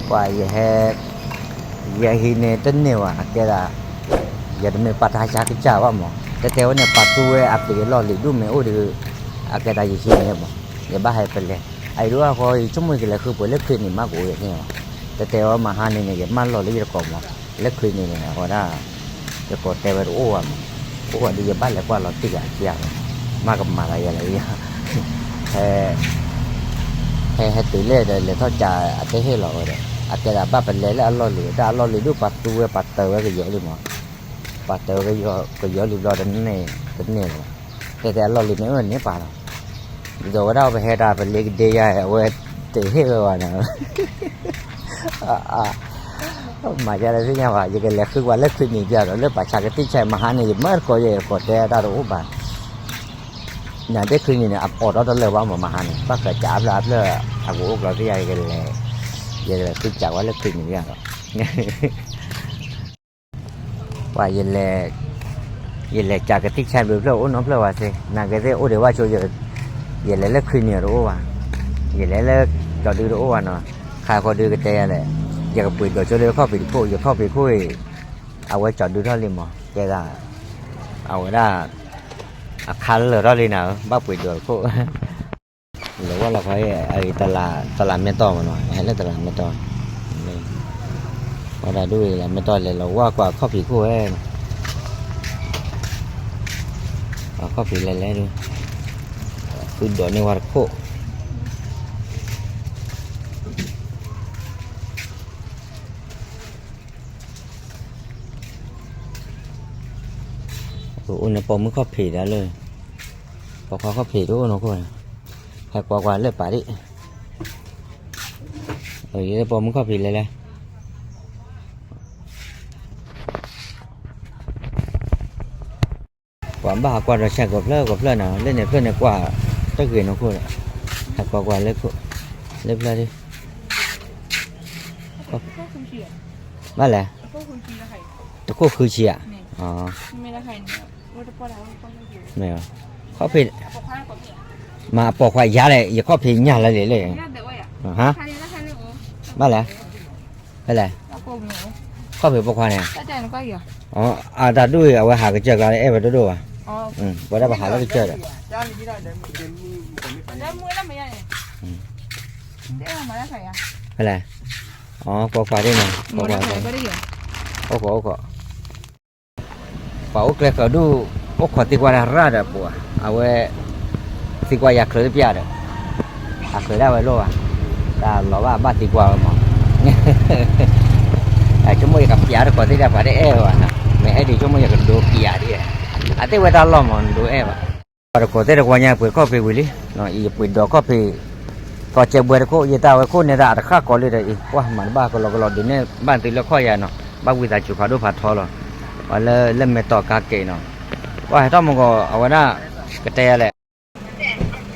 ပှၤယဟဲ, ယဟံးန့ၢ်တန့ၢ်ဘၣ် အကဲဒၣ်, ယတမ့ၢ်ပာ်တၢ်ဆါကစၢ်ဘၣ်မး, တဲတဲဝဲန့ၣ် ပာ်သူဝဲအပ့ၤအလီၢ်လံာ်ဒူၣ်မ့ၢ်အိၣ်ဒီး, အကဲဒၣ်ယဟံးန့ၢ်မး, ယဘၣ်ဟဲပလဲၤ, အအံၤဒိၣ်အဃိ ယဆိကမိၣ်ယကလဲၤဃုပှ့ၤလၢခွံနံၤမးကအိၣ်န့ၣ်မး, တဲတဲဝဲမဟါန့ၣ်န့ၣ် ယမၢလီၢ်လၢယတကိးမး, လၢခွံနံၤန့ၣ် အဝဲဒၣ် ယကိးတဲဝဲတအိၣ်ဘၣ်မး, အိၣ်ဘၣ်ဒီးယဘၣ်လဲၤကွၢ်လီၤတံၢ်ဂၤအခံဂၤ, မ့ၢ်ကမၤသးယၤလဲၣ်, ဟဲ, ဟဲ, ဟဲတုၤလဲၣ်ဒီး လဲၤထီၣ်ကးအတဟ့ၣ်လီၤဝဲဒီး အကဲဒၣ်ဘၣ်ပလဲၤလၢအလီၢ်လံာ် တၢ်အလီၢ်လံာ်ဒူၣ်ပာ်သူဝဲပာ်တၢၤဝဲကယီၤလံမး, ပာ်တၢၤဝဲကယီၤလံာ်ဘျီတန့ၢ်, တန့ၢ်လီၤ, တဲတဲအလီၢ်လံာ်န့ၣ်အိၣ်န့ၣ်ပာ်လီၤ, ဒ်သိးဝဲဒၣ်ပဟဲတၢ်ပလ့ကဒ့ယါ အဝဲတဟ့ၣ်ဝဲဘၣ်န့ၣ် မၤယါလၢသ့ၣ်ညါဘၣ် ယကလဲၤဃုကွၢ်လၢခွံနံၤပျၢ်ဒီး လၢပာ်ဆါကသံၣ်ဆါမဟါန့ၣ် ယမၢတကိးယဲၢ်ယကိးတဲတၢ်တအိၣ်ဘၣ်, နဒ့ခွံနံၤန့ၣ် အအိၣ်ဒီးတလၢာ်ဘၣ်မး မဟါန့ၣ် ဘၣ်ဃးကအါဖျၢၣ်အါဖျၢၣ် အကအိၣ်ကျီသ့ၣ်ယါ ယကလဲၤ, ယကလဲၤဃုစးကွၢ်လၢခွံနံၤပျၢ်ဒီး ပှၤယလဲၤ, ယလဲၤကးကသံၣ်ဆါဘျုးဖျၢၣ်အိၣ်နီဖျၢၣ်ဝဲသ့ၣ် နာ်က့သ့ၣ်အိၣ်ဒံးဘၣ်ဆိ, ယလဲၤလၢခွံနံၤတအိၣ်ဘၣ်, ယလဲၤလၢကၠီၤဒုတအိၣ်ဘၣ်နီၤ, ခါဃီဒုကတဲယၤလဲၣ်, ယကပှ့ၤဒိးဆိလၢခီၣ်ဖံးတခိၣ် ယခီၣ်ဖံးခိၣ်အံၤ, အဝဲကၠီၤဒုထီၣ်လံမး ကဲဒၣ်, အဝဲဒၣ်, အခါလၢာ်ထီၣ်လံနၤဧၢ ဘၣ်ပှ့ၤဒိးတခိၣ် လီၤဝဲလီၤခီ, အံၤ, တလးမဲတီၢ်မနီၤ ဟဲလၢတလးမဲတီၢ်, ဝဲဒၣ်ဒိၣ်တလးမဲတီၢ်လဲၤလီၤဝဲကွၢ်ခီၣ်ဖံးခိၣ်ဝဲ, အခီၣ်ဖံးလဲၤလဲၤဒုး, ဃုဒိးန့ၢ်ဝဲတခိၣ် အိၣ်န့ၣ်ပိာ်မုၣ်ခီၣ်ဖံးဒၣ်လၢ, ပိာ်ခွါခီၣ်ဖံးတအိၣ်နီၢ်ခိၣ်န့ၣ်, ဟဲကွၢ်ကွၢ်လၢပာ်ဒံး, ပိာ်မုၣ်ခီၣ်ဖံးလဲၤလဲၤ ပှၤဘၣ်ဟးကွၢ်ဒီးဆဲးကီးဖျၢၣ်ကီးဖျၢၣ်နၤ လၢန့ၣ်ဖျၢၣ်န့ၣ်ကွၢ်, တဂ့ၤနီၢ်ခိၣ်, ဟဲကွၢ်ကွၢ်လၢ, လၢဖျၢၣ်ဒံး, ဘၣ်လဲၣ်, တခိၣ်ဃုဆံဧါ, မ့ၢ်, ခီၣ်ဖံး, မၤအပိာ်ခွါယါလဲၣ် ယခီၣ်ဖံးညၣ်လၢလံာ်လၢ, ဟါ, ဘၣ်လဲၣ်, ဖဲလဲၣ်, ခီၣ်ဖံးပိာ်ခွါန့ၣ်, အတၢ်ဒိၣ်အံၤ အဝဲဟးကစၢၢ်ကျါလၢအဲၣ်ဝဲဒိၣ်ဒိၣ်ဘၣ်, ပဝဲဒၣ်ပဟးလၢကစၢၢ်ဒီး, ဖဲလဲၣ်, ပိာ်ခွါဒ်န့ၣ်, အိၣ်ခိး, အိၣ်ခိး, ပှၤအိၣ်ကျဲဃၢၤဒိၣ်, အိၣ်ခိးသံကွၢ်တၢ်ရၣ်ဒီးပှၤ, အဝဲ, သံကွၢ်ယၤချုးတပျၢ်ဒီး, အချုးဒၣ်ဝဲလိၣ်ဘၣ်, တၢ်လီၤဘၣ်ဘၣ်သံကွၢ်ဝဲမး, ဆိကမိၣ်ယကပျၢ်တကိးသ့ၣ်တၢ်ပှၤတအဲၣ်ဝဲဘၣ်, မ့ၢ်အဲၣ်ဒ်ဆိကမိၣ်ယကဒိပျၢ်ဒ်, အသ့ၣ်ဝဲတၢ်လီၢ်မး နဒိအဲၣ်ဘၣ် ပှၤတကိးသ့ၣ်တကွၢ်ညါ ပှ့ၤခီၣ်ဖံးဝံၤလံ, ယပှ့ၤဒိးခီၣ်ဖံး, ကီၢ်ကဲဘှဲတခိၣ် ယတၢ်ဝဲခိၣ်န့ၣ်တၢ်အတဃၣ်ကီးလံဒီးအံၤ ပှၤမၤတဘၣ်ကလီကလီဒုးန့ၣ် ဘၣ်သုလၢခီၣ်ယၤနီၤ ဘၣ်ဝံသးစူၤဖးဒိၣ်ဖးထီလီၤ, ပှၤလၢလဲၣ်မဲာ်တီၢ်ကါက့ၤနီၤ, ပှၤဟဲထီၣ်မူကီး အဝဲဒၣ်, ကတဲယၤလဲၣ်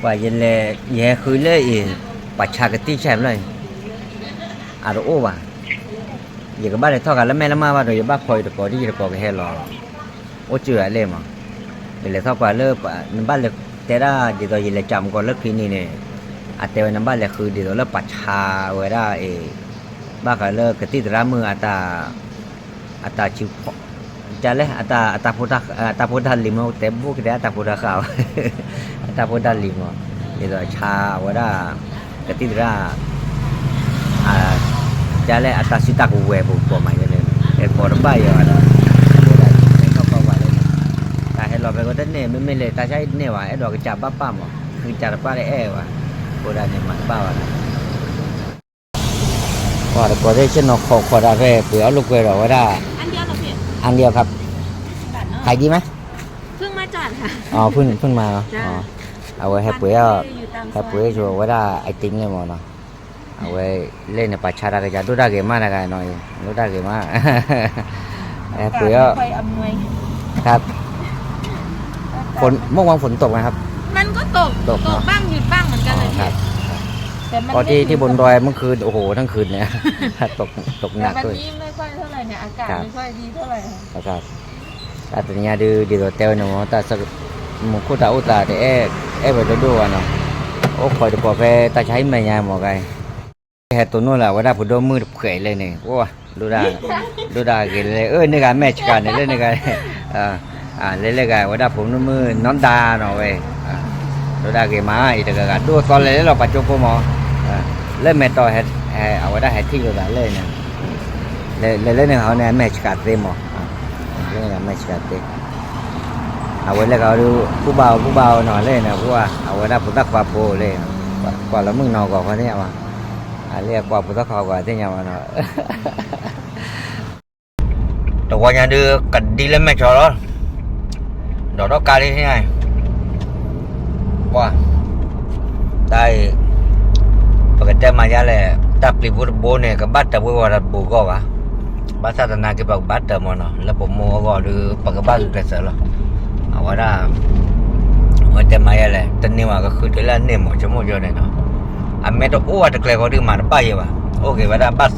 ပှၤယလဲၤ, ယဟဲဃုလၢအံၤ, ပှၤဆါကသံၣ်ဆဲးဖျၢၣ်အံၤ, အတအိၣ်ဘၣ်, ယကဘၣ်လဲၤထီၣ်ကးလၢမဲာ်လၢမၢ်ဘၣ်ဒီး ယဘၣ်ခိးယတကိးဒ်ယတကိးကဟဲလီၤ, အိၣ်စၢၤအလဲၣ်မး, ယလဲၤထီၣ်ပှၤလၢ, နဘၣ်လဲၤတဲဒၣ် ဒ်သိးယလဲၤကးမူကီးလၢခံန့ၣ်န့ၣ်, အတဲဝဲနဘၣ်လဲၤဃုဒ်သိးလၢပှၤဆါဝဲဒၣ်အံၤ, ဘၣ်ဃးလၢကသံၣ်သရၣ်မုၣ်အတၢ် အတၢ်ဆူ, ကလဲၣ်, အတၢ်ဖိတၢ်လံၤမ့ၢ် တဲဘိကတဲအတၢ်ဖိတၢ်ဃာ်, အတၢ်ဖိတၢ်လံၤမး, ဒ်သိးဆါအဝဲဒၣ်, ကသံၣ်သရၣ်, ကလဲၣ် အတၢ်စုတၢ်ကဝဲၤပူၤကိးမးယဲန့ၣ်, အဲကိးတဘၣ်ယဲဘၣ်ဒီး, အဝဲဒၣ်, တၢ်ဟဲလီၤဖဲကတန့ၢ် မ့မ့ၢ်လဲၤတၢ်ဆါအံၤတန့ၢ်ဘၣ် အဲၣ်ဒိးကစၢ်ဘၣ်ပၢ်မး, ဃုကစၢ်တပၢ်တအဲၣ်ဘၣ်, အဃိဒၣ်န့ၣ်မၤတဘၣ်ဘၣ်ဒီး ပှၤတကိးသ့ၣ်ဆ့ၣ်နီၤခိးခိးတၢ်ဖဲ ပှ့ၤအီၣ်လိာ်ကွဲဒီးဝဲဒၣ်, အါလံအီၤခါ, ขายดีไหม, เพิ่งมาจอดค่ะ, อ๋อ เพิ่ง เพิ่งมาเนาะ, อ๋อ အဝဲဟဲပှ့ၤ, ဟဲပှ့ၤဆိဝဲဒၣ် ไอติม န့ၣ်မးနီၤ, အဝဲ, လဲၣ်န့ၣ်ပှၤဆါတၢ်ကစၢ် ဒိၣ်တၢ်ဂ့ၤမးတဂၤနီၤ, ဒိၣ်တၢ်ဂ့ၤမး, ဟဲပှ့ၤအီၣ်, ครับ, เมื่อวานฝนตกไหมครับ, มันก็ตก ตก ตกบ้างหยุดบ้างเหมือนกันเลยพี่, อ๋อ ครับ, แต่มัน อ๋อ ที่ ที่บนดอยเมื่อคืน โอ้โห ทั้งคืนเนี่ย ตก ตกหนักด้วย, แต่วันนี้ไม่ค่อยเท่าไหร่เนี่ย อากาศไม่ค่อยดีเท่าไหร่ค่ะ ครับ, တၢ်တနံၤညါဒုး ဒ်သိးတဲဝဲန့ၣ်မး တၢ်, မူခိၣ်တၢ်အိၣ်သးတအဲၣ်, အဲၣ်ဝဲဒိၣ်ဒိၣ်ဘၣ်နီၤ, အိၣ်ခိးတကိးဖဲတၢ်ဆါဟံၣ်မဲာ်ညါမးကါအံၤ ဟဲတိၢ်နီၣ်လၢအဝဲဒၣ်ဖိဒိၣ်မုၣ်တဖှဲးလဲၣ်န့ၣ်, ဒိၣ်ဒၣ်ဂ့ၤလဲၣ်, အၢ န့ၢ်ဂၤမဲာ်ဆှးန့ၣ်လၢန့ၢ်ဂၤ, လဲၤလဲၤဂၤ အဝဲဒၣ်ဖိမုၣ်နီၢ်ဒါနီၤဝဲ, ဒိၣ်ဒၣ်ဂ့ၤမး ယတဂၤဂၤဒိၣ်သီလဲၤလၢလီၤပှၤကၠိဖိမး, လၢမဲာ်တီၢ် အဝဲဒၣ်ဟဲထံၣ်လိာ်သးလဲၣ်န့ၣ်, လဲၤလဲၤလၢန့ၣ်ဟီန့ၣ် အမဲာ်ဆှးသ့မး, လၢန့ၣ်ဂၤမဲာ်ဆှးသ့ အဝဲလဲၤဂၤဒီး ဘူၣ်ဘၣ်အီၤ ဘူၣ်ဘၣ်အီၤနီၤ လဲၣ်န့ၣ် ဘူၣ်ဘၣ် အဝဲဒၣ်ဖိသၣ်ခွါဖိလဲၣ်, ကွၢ်လၢမုၣ်ကနီၤဂီၤဃီသ့ၣ်ညါဘၣ်, အလၢကွၢ်ဖိသၣ်ခွါဂီၤသ့ၣ်ညါဘၣ်နီၤ, တဝီညါဒုး ကဒံလၢမဲာ်ကၠီလီၤ, ဒီးထီၣ်ကါလံသ့ၣ်ညါ, ပှၤ တၢ်အံၤ ပကတဲမၤယါလဲၣ်, တၢ်ပျံၤဖိတဘိန့ၣ် ကဘၣ်တၢၢ်ဝဲဝဲတဘိဂီၢ်ဘၣ်, ဘၣ်ဆၣ်သနာ်က့ ပကဘၣ်တၢၢ်မးနီၤ လၢပမိၢ်အဂီၢ်ဒီး ပကဘၣ်ဂုာ်ကျဲးစၢးလီၤ, အဝဲဒၣ် ဝဲတဲမၤယါလဲၣ် တန့ၢ်ဝဲကဃုထၢလၢအန့ၢ်မး ဆိကမိၣ်ယါန့ၣ်နီၤ, အမဲာ်တအိၣ်ဝဲတကျဲၤဃီဒုးမၤတဘၣ်ယဲဘၣ်, အိၣ်က့ၤဝဲဒၣ်ဘၣ်သၢ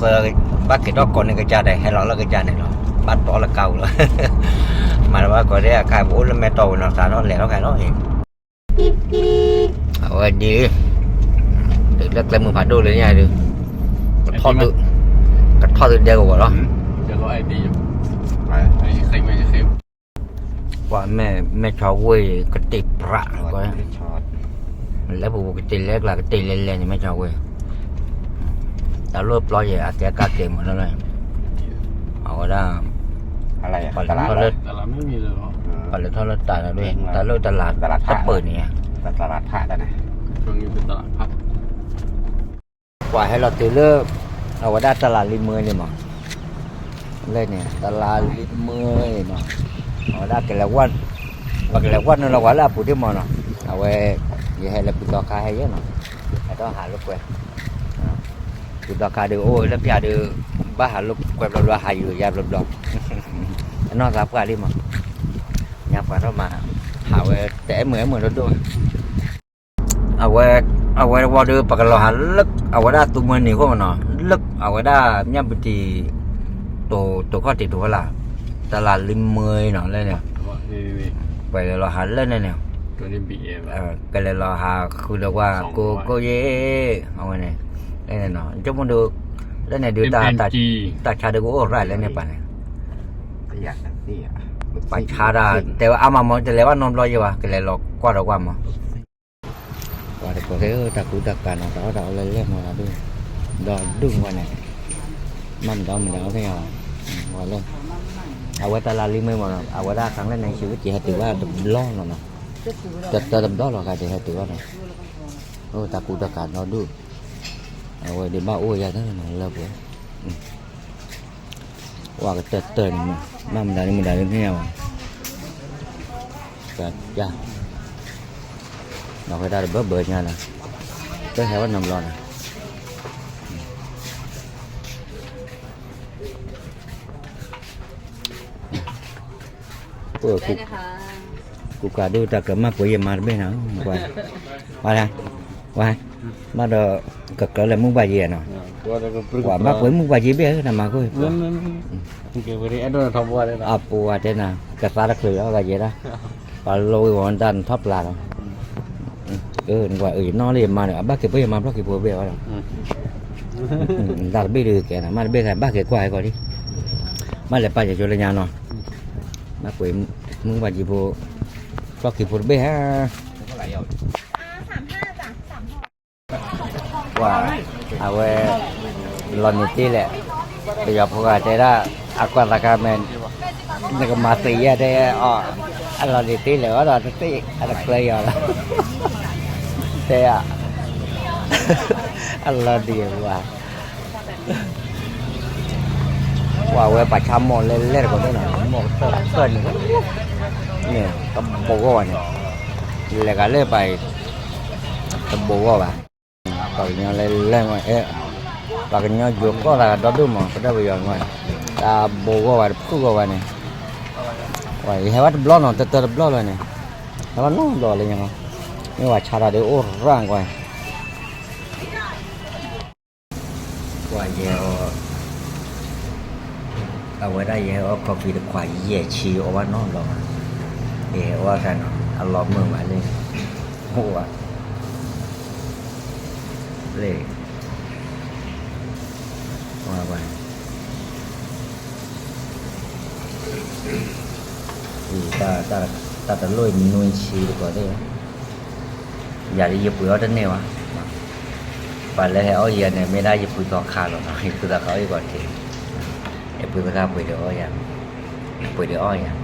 ဘၣ်က့ၤထီၣ်ကိးန့ၢ်ကစၢ်ဒီး ဟဲလီၤလၢကစၢ်န့ၣ်လီၤ, ဘၣ်တီလၢကါပူၤလီၤ, မၤတဘၣ်ကိးဒဲးအခါ ပအိၣ်လၢမဲာ်တီၢ်ဝဲနီၤ သးထီၣ်လဲၤထီၣ်ခဲလီၤ, အဝဲဒ် တုၤလၢကျဲမုၢ်ဖးဒိၣ်လၢညါဒုး ကထီၣ်သု ကထီၣ်သုဒဲကဝီၤလီၤ, ပှၤမဲာ်မဲာ်ဆီဝ့ၢ် ကတ့ၢ်ပြး လၢပူၤကတ့ၢ်လဲကျါ ကတ့ၢ်လဲလဲန့ၣ် မဲာ်ဆီဝ့ၢ်, တၢ်လီၢ်ပျီယဲၢ် အကဲကးက့ၤမးလၢ အဝဲဒၣ် ပှၤလဲၤထီၣ်လၢ ပှၤလဲၤထီၣ်လၢတၢ်န့ၣ် တၢ်လၢတၢ်လးတပၢၢ်န့ၣ် ပှၤဟဲလီၤတုၤလၢ အဝဲဒၣ်တလးလံမွ့န့ၣ်မး, လၢန့ၣ် တလးလံမွ့နီၤ, အဝဲဒၣ်ကလဲၤဝဲ, ပကလဲၤဝဲနုာ်လီၤဝဲလၢအပူၤဒ်မးနီၤ, အဝဲ ယဟဲလၢပူၤသီခါဟဲယဲနီၤ, ဟဲထီၣ်ဟးလိာ်ကွဲ, ပူၤသီခါဒုးအိၣ်လၢပျၢ်ဒုး, ဘၣ်ဟးလိာ်ကွဲဘျီဘျီ ဟးယိာ်ယါဘျီဘျီ, အနီၢ်သးပှၢ်လံမး, ညါပှၤထီၣ်မး, ဟးဝဲတအဲၣ်မုာ်အဲၣ်မုာ်ဒိၣ်ဒိၣ် အဝဲ အဝဲဝံၤဒီး ပကလီၤဟးလၢ အဝဲဒၣ်သူမွဲနံၤအဃိမးနီၤ, လၢအဝဲဒၣ်မၠၣ်ပတံၤ တိၤခီၣ်တံၤတိၤဖီလာ်, တလးလံမွ့နီၤ လၢန့ၣ်, ပလဲၤလီၤဟးလၢန့ၣ်န့ၣ်, ကလဲၤလီၤဟးဃုာ်ဒီးကွၢ် ကိးကိးယဲၢ် အဝဲန့ၣ်, ဆိကမိၣ်ဒုး လၢန့ၣ်ဒုး တၢ်ဆါဒုးကအိၣ်ရၣ်လၢန့ၣ်ပှၤန့ၣ်, ပှၤဆါတၢ် တဲဝဲအါမးမး တလဲၤဘၣ်နီတဘျီယဲၢ်ဘၣ် ကလဲၤလီၤကွၢ်ဒီးကွၢ်မး ပှၤတကိးသ့ၣ်ဧၢ တၢ်ကူတၢ်ကၤနီၤ တၢ်အီၣ်တၢ်အီလဲၢ်လဲၢ်နီၤ တၢ်ဒူၣ် ဒီးဒူၣ်ဝဲန့ၣ်, မ့ၢ်မတၤမတၤအိၣ်သ့ၣ်ညါဘၣ်, ဝဲလၢ အဝဲတလးလံမ့ၢ်မးနီၤ အဝဲဒၣ်ခါလၢန့ၣ် ဟံၣ်ဝဲက့ၤဟဲတုၤဘၣ်တဘျီလီၤနီၤ, တတၢတဘျီလီၤ က့ၤဟဲတုၤဘၣ်နီၤ, အိၣ်တၢ်ကူတၢ်ကၤဒီဒူၣ်, အဝဲဒုးဘၣ်အိၣ်ယၤတၢ်နီၤလၢပှဲၤ ဝဲကတၢၢ်တၢၢ်န့ၣ် မ့ၢ်မတၤန့ၣ်မတၤဒုးသ့ၣ်ညါဘၣ်, က ဒီးဝဲဒၣ်တဘၢဘၢညါနီၤ, တဟဲဝဲနီတဘျီနီၤ, အိၣ် ကူကၤဒိၣ်တၢ်ကမၣ်ပှဲၤယမါတဘ့ၣ်နီၤ, ဝဲ ဝဲ ဘၣ်ဒီး ကကျၢၤလၢမုၢ်ဘၣ်ယံၤနီၤ, ဝဲမၢပှဲၤမုၢ်ဘၣ်ယံၤဘ့ၣ်ဧၢ နမၤခိၣ် အပူၤဝဲတဲနၤ ကသါတချုးလီၤဂၤယဲဒၣ်, ပှၤလိဝံၤဝံၤတၢ်နထီၣ်ပျၢ်လီၤ, နကွၢ်အၢ ယနီၢ်လၢယမါန့ၣ် အဘၣ်က့ၤပှဲၤယမါဖျီၣ်က့ၤဖိတဘ့ၣ်ဝဲဒီး, တၢ်တဘ့ၣ်ဒုးကဲနီၤ မ့ၢ်တဘ့ၣ်သးဘၣ်က့ၤကွၢ်ဟဲကီးလံ, ဘၣ်လဲၤပာ်ယဆိလၢညါနီၤ, မ့ၢ်ပှဲၤမုၢ်ဘၣ်ယံၤဖိ, ဖျီၣ်က့ၤဖိတဘ့ၣ်ဧါ ပှၤ အဝဲ လီၤနံၤတ့ၢ်လဲၣ်, ပယီၤဖိဂၤတဲဒၣ် အကွၢ်သးခါမဲာ်, နကမၤသံယဲတဲအီၤ, အလီၤနံၤတ့ၢ်လဲၣ်ဝဲဒီးတသ့ၣ် အတကျၢၤယီၤလီၤ, တဲ အလီၤနံၤဝဲ ပှၤဝဲပှၤဆါမိၢ်လဲၢ်လဲၢ်တကိး မိၢ်ကတၢၢ်တၢၢ်န့ၣ်, န့ၣ် တဘိးဂီၢ်ဘၣ်န့ၣ်, လဲၤဂၤလၢပှၤအံၤ တဘိးဂီၢ်ဘၣ်, ပှၤကညီလဲၢ်လဲၢ်မး, ပှၤကညီယိၤကီၢ်သးဒီဒူၣ်မး ကဒၢပယီၤမး, တၢ်ဘိးဂီၢ်ဘၣ်တဖုၣ်ဂီၢ်ဘၣ်န့ၣ်, ယဟဲဝဲတဘျီနီၤ တၢၢ်တၢၢ်တဘျီလီၤန့ၣ်, ဟဲဝဲနီတဘျီလၢညါ, မ့ၢ်ပှၤဆါတၢ်ဒီးအိၣ်ရၣ်ကွၢ် ပှၤယဲအီၤ, အဝဲဒၣ်ယဟဲအီၣ်ခီဖံတခွးယဲၢ်ဆံအီၣ်ဘၣ်နီတဘျီဘၣ်, ယဟဲအီၣ်တၢ်နီၤ အလီၤမုာ်မးလၢ, အိၣ်ဘၣ်, လၢ, ဝဲ တၢ်တလိၣ်နွံဆံတကိးသ့ၣ်, ယၤလၢယပှ့ၤအီၣ်တန့ၢ်ဘၣ်, ပှၤလၢဟဲအီၣ်ယၤန့ၣ် မ့ၢ်ဒၣ်ယဖုသီခါလီၤနီၤ, ယဖုသီခါအီၣ်ယဂီၤတ့ၢ်, ယဖုသီခါပှ့ၤဒုးအီၣ်ယၤ, ပှ့ၤဒုးအီၣ်ယၤ,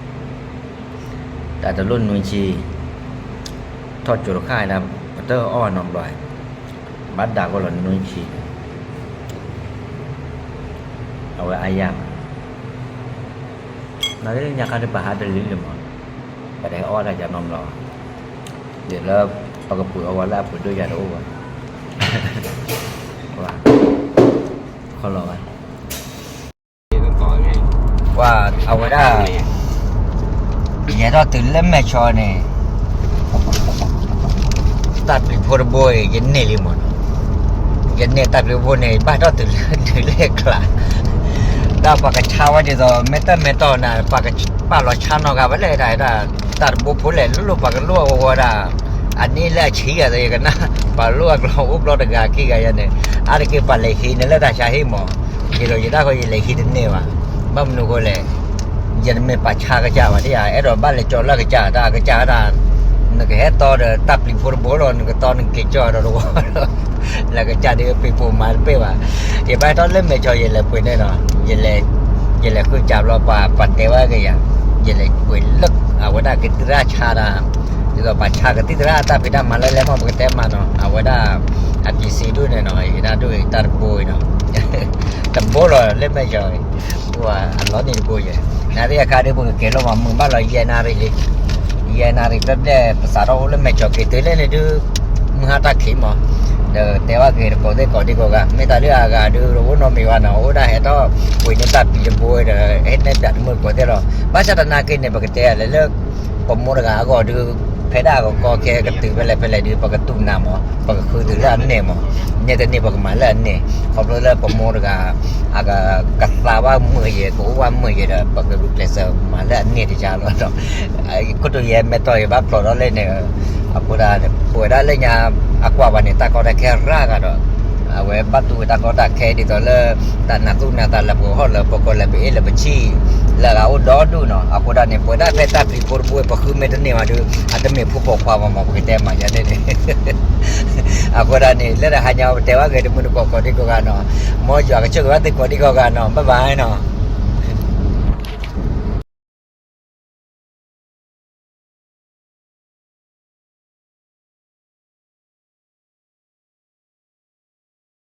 တၢ်တလိၣ်နွံဆံ, ထီၣ်ကၠိတခါဒၣ် ပတအီၣ်နီတဘျီ, ဘၣ်ဒၣ်ကီလီၤနွံဆံ, အဝဲအါယၤ, နလၢညါခါဒုးပဟးတလံၤလံမး, ပတဟဲအီၣ်တၢ်ယၤနီတဘျီ, ဒ်လၢပကပှ့ၤအီၣ်ဝဲလၢအပှ့ၤဒိၣ်ယၤတအိၣ်ဘၣ်, ခီလီၤဘၣ် ပှၤအဝဲဒၣ်, ယဲထီၣ်တုၤလၢမဲာ်ဆီန့ၣ်, တၢ်ပျံၤဖိတဘိအံၤ ယန့ၢ်လံမးနီၤ, ယန့ၢ်တၢ်ပျံၤဖိန့ၣ် ဘၣ်ထီၣ်တုၤလၢဒုးလဲၣ်ကျါ, တၢ်ပှၤကဆါဝဲဒ်သိး မ့ၢ်တၢ်မ့ၢ်တီၢ်နၤ ပှၤကပာ်လီၤဆါနီၣ်ဂၤဝဲလဲၣ်ဒၣ်, တၢ်တဘိဖိလဲၣ် လိၣ်လိၣ်ပှၤကလိၣ်အဂီၢ်ဒၣ်, အန့ၣ်လၢအဆံးဂၤသ့ၣ်ယကနၣ်, ပှၤလိၣ်အကျိၤအိၣ်ဘျီတဂၤခံဂၤယၤန့ၣ်, အါတက့ၢ်ပှၤလဲၤဟံးန့ၣ်လၢတၢ်ဆါဟံၣ်မး, ယဒီးယတၢ်ဃီယလဲၤဟံးတန့ၢ်ဘၣ်, ဘၣ်မနုၤဃိလဲၣ်, ယတမ့ၢ်ပှၤဆါကစၢ်ဘၣ်ဒ်ဧါ, အဲၣ်ဒိးဘၣ်လဲၤကၠီၤလၢကစၢ်တၢ်ကစၢ်ဒၣ်, နကဟဲတီဒီးတၢ်ပျံၤဖိတဘိလီၤ နကတီနက့ၤကၠီၤဒီးတဝီလီၤ, လၢကစၢ်ဒ်ပံၤပိာ်မၤတပ့ၢ်ဘၣ်, ယဘၣ်ထီၣ်လၢမဲာ်ဆီယလဲၤပှ့ၤန့ၣ်နီၤ, ယလဲၤဃုကၢ်ဘျီပှၤတဲဝဲကယၤ, ယလဲၤပှ့ၤလၢအဝဲဒၣ်ကသံၣ်သရၣ်ဆါတၢ်, ဒ်သိးပှၤဆါကသံၣ်သရၣ်တၢ်ဖံးတၢ်မၤလၢလဲၤမီၢ်ပကတဲမးနီၤ, အဝဲဒၣ် အပံၤစ့ဒိၣ်န့ၣ်နီၤ, ယဒၣ်ဒိၣ်တၢ်တဘိအံၤနီၤ, တဘိလီၤလၢမဲာ်ဆီအံၤ, အလီၤန့ၣ်တဘိယဲ, နသ့ၣ်အခါဒ်ပကကဲၤလီၤမးမုာ်ဘၣ်လီၤယဲၢ်နၣ်ရံၣ်လံ, ယဲၢ်နၣ်ရံၣ်ဖျၢၣ်ဖျၢၣ် ပစးထီၣ်အိၣ်လၢမဲာ်ဆီက့ၤတုၤလၢန့ၣ်ဒုး, မုၢ်ဟါတၢ်ခံးမး, ဒီးတဲဘၣ်က့ၤတကိးသ့ၣ်ကိးဒံကိးဂၤ မ့ၢ်တၢ်လၢအဂၤဒုး တအိၣ်နီတမံၤဘၣ်နီၤ, အိၣ်ဒၣ်ဟဲထီၣ်ပှ့ၤန့ၢ်တၢ်ပံၤတဘိဒီး ဟဲနဲၣ်ပၠးတမုာ်တကိးသ့ၣ်လီၤ, ဘၣ်ဆၣ်သနာ်က့န့ၣ် ပကတဲလဲၤလၢ ပမိၢ်တဂၤအဂီၢ်ဒုး, ဖဲဒၣ်အကကီခဲကတုၤဖဲလဲၣ်ဖဲလဲၣ်ဒုး ပကတူၢ်နၢ်မး, ပကဃုတုၤလၢအန့ၣ်မး, န့ၢ်တန့ၢ်ပကမၤလၢအန့ၣ်, ခီဖျိလၢပမိၢ်တဂၤ အက ကသါဘၣ်မုာ်ယဲၢ် ကအိၣ်ဘၣ်မုာ်ယဲၢ်ဒီး ပကဂုာ်ကျဲးစၢးမၤလၢအန့ၣ်တယါလီၤ, ခိၣ်တိၤယဲၢ်မဲာ်တီၢ်ယဲၢ်ဘၣ်ဖျိးထီၣ်လဲၣ်န့ၣ်, အဃိဒၣ် ပဝဲဒၣ်လၢညါ အကွၢ်ဘၣ်န့ၣ် တၢ်ကီတၢ်ခဲရၢ်ဂၤဒီး အဝဲဘၣ်တူၢ်ဝဲတၢ်ကီတၢ်ခဲဒ်သိးလၢ တၢ်နးသူၣ်နးသးလၢပကဟီၣ်လၢပကီၢ်လၢပအ့ၣ်လၢပဆံၣ် လၢအဂၤအိၣ်ဒီဒူၣ်နီၤ, အဃိဒၣ်န့ၣ် ပဝဲဒၣ်ဖဲတၢ်ပျံၤဖိတဘိ ပဃုမ့ၢ်တန့ၢ်ဘၣ်ဒီး အတမ့ၢ်ဖိပိာ်ခွါဘၣ်မး ပကတဲမးယၤန့ၣ်န့ၣ်, အဃိဒၣ်န့ၣ် လၢတဟါညါပတဲဘၣ်ဂ့ၤတမုၢ်တကိးကိးဒံကိးဂၤနီၤ, မ်ယွၤကဆိၣ်ဂ့ၤဘၣ်သုကိးဒံကိးဂၤနီၤ, ဘၣ်ဘၣ်နီၤ.